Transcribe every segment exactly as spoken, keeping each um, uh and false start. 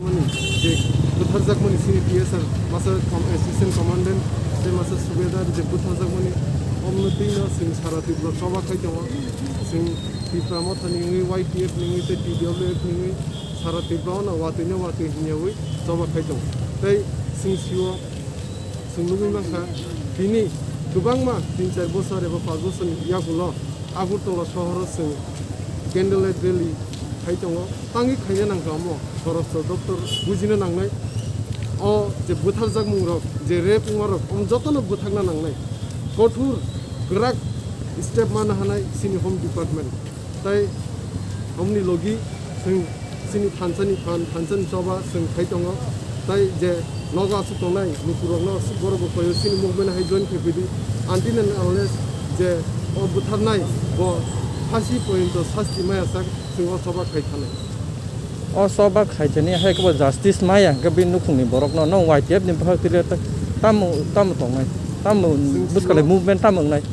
Mani je butharjakmani sini T S R masa com-, assistant commandant je masa subedar je butharjakmani omno twi no sini sara Tripura choba khai tongo. Sini Tipra Motha ni wngwi, Y T F ni wngwi tei T W F ni wngwi sara Tripura no watwi no watwi hinya wi choba khai tongo. Tei sini sio Chwng nugwi mankha, tini kwbangma tin char bosor eba panch bosorni yagulo Agartala sohoro chwng candlelight rally khai tongo. Tangwi khaina nangkha omo, khoroksa doctor bujina nangnai. O je butharjakmungrok, je rape wngmarok, omo jotono bwthakna nangnai. Kothor, kwrak step mana hanai chini Home Department. Tai omni logi chwng chini thansani phan, thansani choba chwng khai tongo. Tai je nogo aswk tongnai lukurokno aswk borok bo koyo chini movement hai join khai pidi. Until and unless je o butharnai bo phasi poyonto sasti maya sak chwng o choba khai thanai. O choba khai thani hai kebo justice maya hwnkhe bini nukhungni borokno no Y T F ni bwkhak twi le tamo, tamo tongnai, tamo bwskango movement tamo wngnai.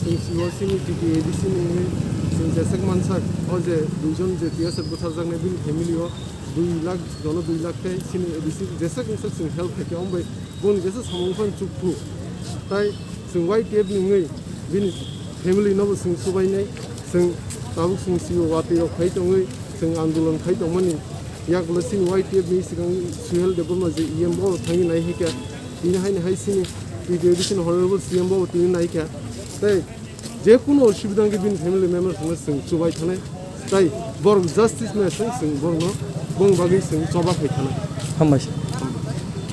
Chwng sio chini T T A D C ni wngwi chwng jeswk mansak, o je duijon je T S F bwtharjaknai bini family o dui lakh, jono dui lakh tei chini A D C jeswk wngsak chwng help khaikhe, omo bai boni jesa samung phano chukphu. Tai chwng Y T F ni wngwi bini family no bo chwng chubainai, chwng tabuk chwng sio watwi rok khai tongwi chwng andolon khai tongmani yagulo chini Y T F ni swkang Suhel Debbarma je E M bo thangwi nai hai khe, tini haino hai chini T T A D C ni honorable C M bo tini nai khe. Tei je kuno osubida wngkhe bini family members no chwng chubai thanai, tai borok justice maya se chwng borokno boni bagwi chwng choba khai thanai. Hambai se.